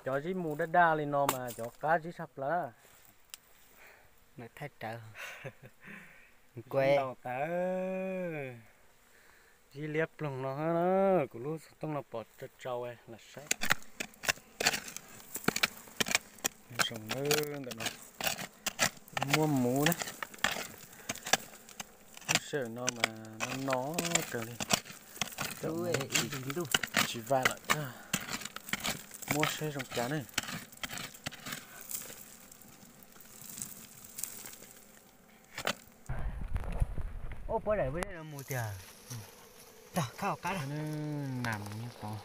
Cov zib mus daj daj li no mas cov qab zib tshaj plaws. Thaij rawv. Kuv ntau tas. Zib liab ploog no na, kuv lub xov tooj no pom tsau tsau lam saib. Zoo ntawm no muaj muv na. Lub sij hawm no mas no no kawg li. Tsis vam lawm, muab saib zoo cas ne. Ua puab daim mus tiag, tag khab qab na. Nas mus nyob tod.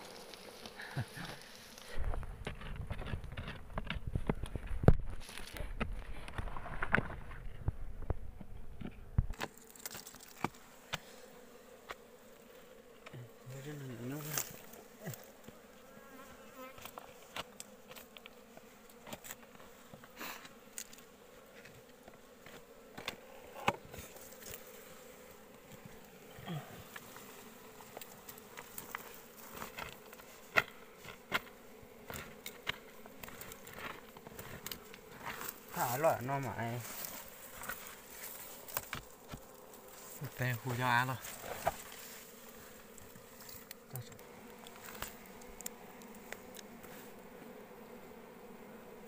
Thaj av loj no mas tes hu cov av los.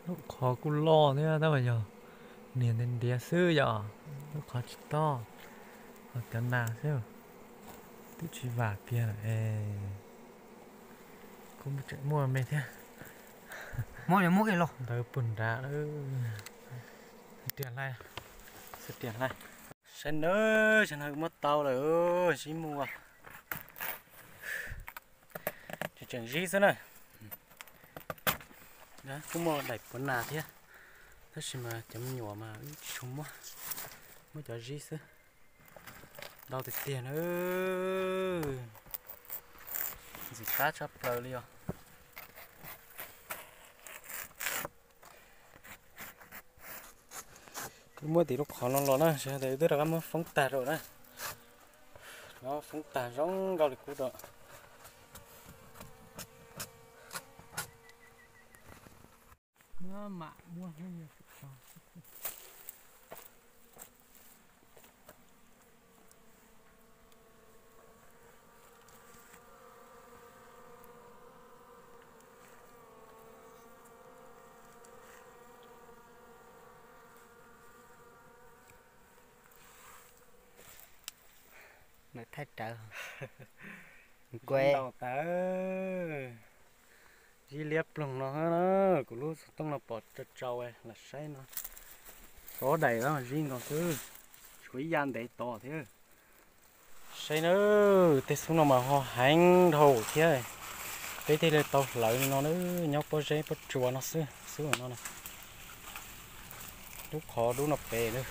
Lub qhov kuj loj thiab tab mas yog niag ntiav ntiav xwb yom, lub qhov tsis toj, ho cov nas xwb, twb tsis vam kiag lawm es. Kuj tseem muaj me thiab. Muab muab los ntawd puag nrad. Riam hlais, riam hlais. Saib nawb, saib no muab tau lawm, zib mus. Tseem zib xwb na. Kuj muaj daim puav nas thiab, tab sis mas cov me nyuam mas wb tsis tshua muab, muab cov zib xwb. Ntau tiag tiag na, ntxim qab tshaj plaws li os. Kuj muab tim lub qhov no los na, sawv daws twb rov qab muab foob tag rau na. Rov qab foob tag zoo nkauj li qub rau. Thaij rawv. Kuv ntau tas. Zib liab ploog no na, kuv lub xov tooj no pom tsau tsau lam saib no. Ob daim zib nkaus xwb, tshuav ib yam ntev tod thiab. Saib na, tej xub no mas ho heev dhau thiab. Peb thiaj li tau hlawv li no na, nyob pob zeb pob tsuas no xwb, xub no na. Lub qhov dub no pem na.